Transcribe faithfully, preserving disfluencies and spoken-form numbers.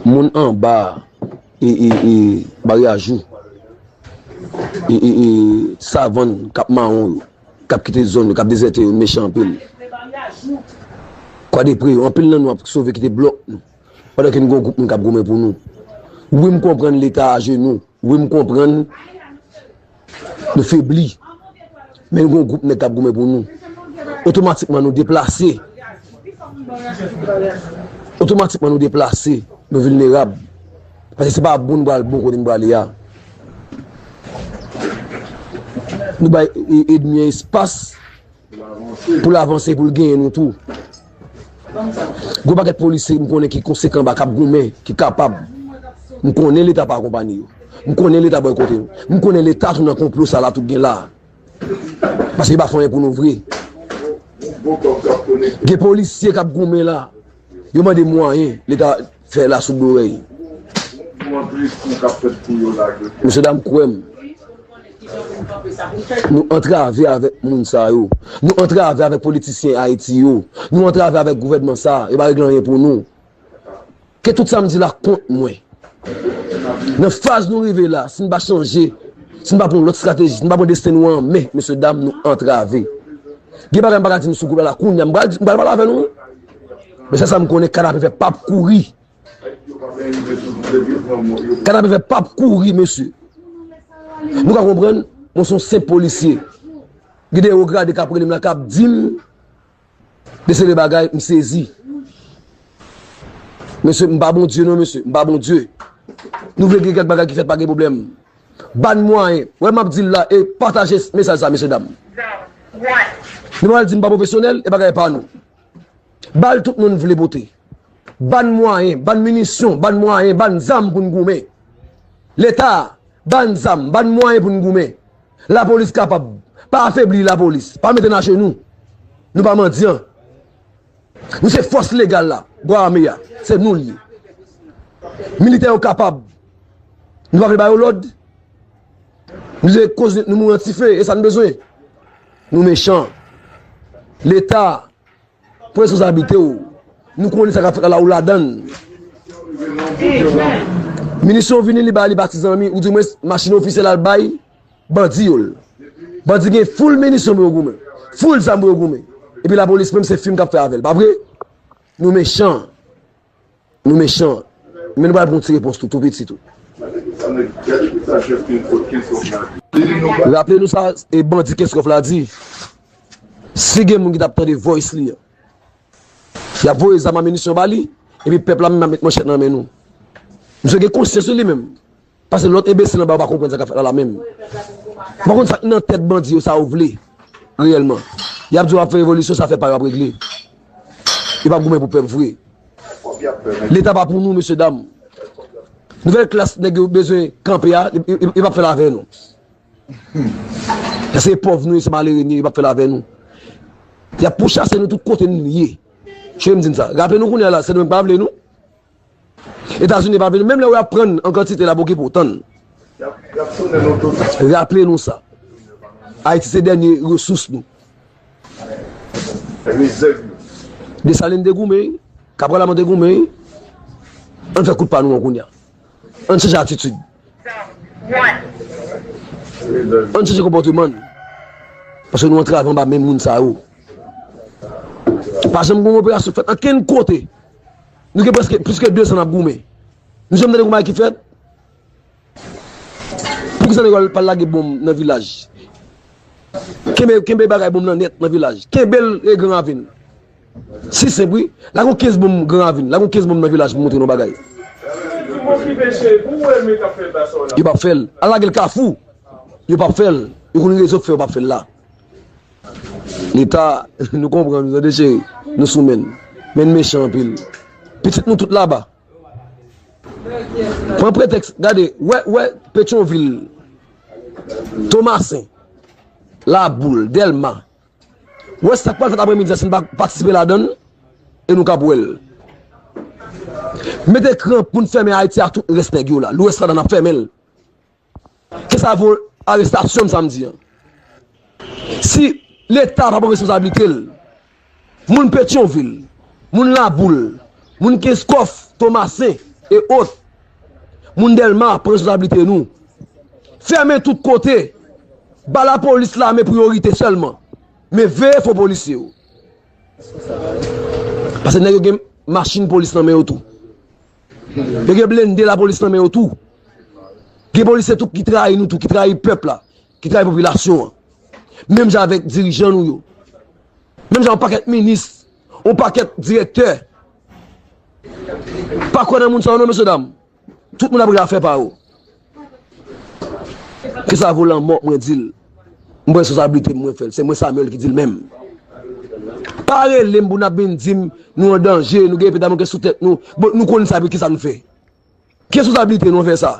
Moun anba e, e, e, Baryaj ou, e, e, e, Savann k ap mawon yo, k ap kite zòn yo, k ap dezète yo, mechan anpil. Kwadepre yo, anpil nan nou ap sove kite blòk nou, pandan ke n gen yon gwoup moun k ap goumen pou nou. Wi, m konprann Leta ajenou. Wi, m konprann nou febli. Men nou gen yon gwoup nèg k ap goumen pou nou. Otomatikman, nou deplase. Otomatikman, nou deplase. Nou vilnerab. Paske se pa bon nou pral bon kote nou prale a. Nou bay e-, ènmi an espas pou l avanse, pou l genyen nou tou. Gwo pakèt polisye m konnen ki konsekan ba, k ap goumen, ki kapab. M konnen Leta pa akonpanye yo. M konnen Leta bòykote yo. M konnen Leta tou nan konplo sa la tout gen la. Paske yo pa fè anyen pou nou vre. Gen polisye k ap goumen la. Yo mande mwayen, Leta fè lasoudorèy. Mesye dam, kwè m. Nou antrave avèk moun sa yo. Nou antrave avèk politisyen Ayiti yo. Nou antrave avèk gouvènman sa. Yo pa regle anyen pou nou. Ke tout sa m di la kont mwen. Nan faz nou rive la, si n pa chanje, si n pa pran lòt estrateji, si n pa pran desten nou an men, mesye dam, nou antrave. Gen bagay m pa ka di nou sou gwoup la, la kounye a, m pral, m pral pale avè nou, wi. Men sèl sa m konnen, kanapevè p ap kouri. Kanapevè p ap kouri, mesye. Nou ka konprann, mwen se yon senp polisye. Gen de wo grade k ap rele m la, k ap di m, de seri de bagay, m sezi. Mesye, m pa Bondye non, mesye. M pa Bondye. Nou vle gen kèk bagay ki fèt, pa gen pwoblèm. Ban mwayen. Wè m ap di l la, e pataje mesaj sa, mesye dam. Nou pa al di m pa pwofesyonèl, e bagay pa nou. Ba l tout non n vle pote. Ban mwayen, ban minisyon, ban mwayen, ban zam pou n goumen. Leta, ban zam, ban mwayen pou n goumen. Lapolis kapab. Pa afebli lapolis. Pa mete n ajenou. Nou pa mandyan. Nou se fòs legal la. Bwa ame a. Se nou l ye. Militè yo kapab. Nou pa vle ba yo lòd. Nou se koz nou mouri an tife. E sa n bezwen. Nou mechan. Leta, pran responsablite w. Nou konnen sa k ap fèt la, la ou ladan l. Minisyon vini, li bay li pa ti zanmi, oudimwens machin ofisyèl al bay bandi yo l. Bandi gen foul minisyon pou yo goumen, foul zam pou yo goumen. Epi lapolis menm se fim k ap fè avè l, pa vre? Nou mechan. Nou mechan. Men nou pral pran yon ti repons tou, tou piti tou. Raple nou sa, e bandi Kenskòf la di. Si gen moun ki t ap tande voice li an, y ap voye zam a minisyon ba li, epi pèp la menm ap met manchèt nan men nou. Misye gen konsyans li menm. Paske lòt enbesil anba yo pa konprann sa k ap fèt la, la menm. Ou pa konn sa k nan tèt bandi yo, sa yo vle reyèlman. Y ap di w ap fè revolisyon, sa fè pa yo ap regle. Yo p ap goumen pou pèp vre. Leta pa pou nou, mesye dam. Nouvèl klas nèg yo bezwen kanpe a, yo, yo, yo p ap fè l avè nou. Paske pòv nou ye, se malere nou ye, yo p ap fè l avè nou. Y ap pouchase nou tout kote nou ye. Cheri m di n sa. Raple nou kounye a la, Sendonmeng pa vle nou. Etazini pa vle nou. Menm lè w ap pran n an kantite la pou okipe w, tann. Raple nou sa. Ayiti se dènye resous nou. Desalin te goumen, Kapral Laman te goumen. Ann fè kout pa nou an kounye a. Ann chanje atitid. Ann chanje konpòteman n. Paske nou antrave anba men moun sa yo. Pa janm gen yon operasyon k fèt ankenn kote. Nou gen prèske plis ke dezan n ap goumen. Nou janm tande yon bagay ki fèt? Poukisa nèg yo pa al lage bonm nan vilaj? Kenbe, kenbe bagay bonm nan nèt nan vilaj. Kenbe l e Gran Ravin. Si senp wi. Lage yon kenz bonm Gran Ravin. Lage yon kenz bonm nan vilaj pou montre nou bagay. Yo p ap fè l. Al lage l Kafou. Yo p ap fè l. Yo konn rezon k fè yo p ap fè l la. Leta, nou konprann, nou tande cheri. Nou sou men n. Men n mechan anpil. Pitit nou tout laba. Pran pretèks, gade, wè, wè, Petyonvil, Tomasen, Laboul, Dèlma. Wè sa k pral fèt aprèmidi a, si n pa patisipe ladan l, e nou k ap wè l. Mete kran pou n fèmen Ayiti a, tout rès nèg yo la. Lwès la, n ap fèmen l. Ke sa vo arestasyon m samdi an. Si Leta pa pran responsablite l, moun Petyonvil, moun Laboul, moun Kenskòf, Tomasen, e ot. Moun Dèlma, pran responsablite nou. Fèmen tout kote. Ba lapolis lame priyorite sèlman. Men veye fo polisye yo. Paske nèg yo gen machin polis nan men yo tou. Yo gen blende lapolis nan men yo tou. Gen polisye tou ki trayi nou tou, ki trayi pèp la, ki trayi popilasyon an. Menm jan avèk dirijan nou yo. Menm jan yon pakèt minis, yon pakèt direktè. Pa kwè nan moun sa yo non, mesye dam. Tout moun ap regle afè pa yo. Ke sa vo lanmò, mwen di l. M pran responsablite m, mwen fè l. Se mwen Samuel ki di l menm. Pa rele m pou n ap vin di m nou an danje, nou gen epe damokle sou tèt nou. Bon, nou konn sa pou ki sa nou fè. Ki responsablite nou an fè sa?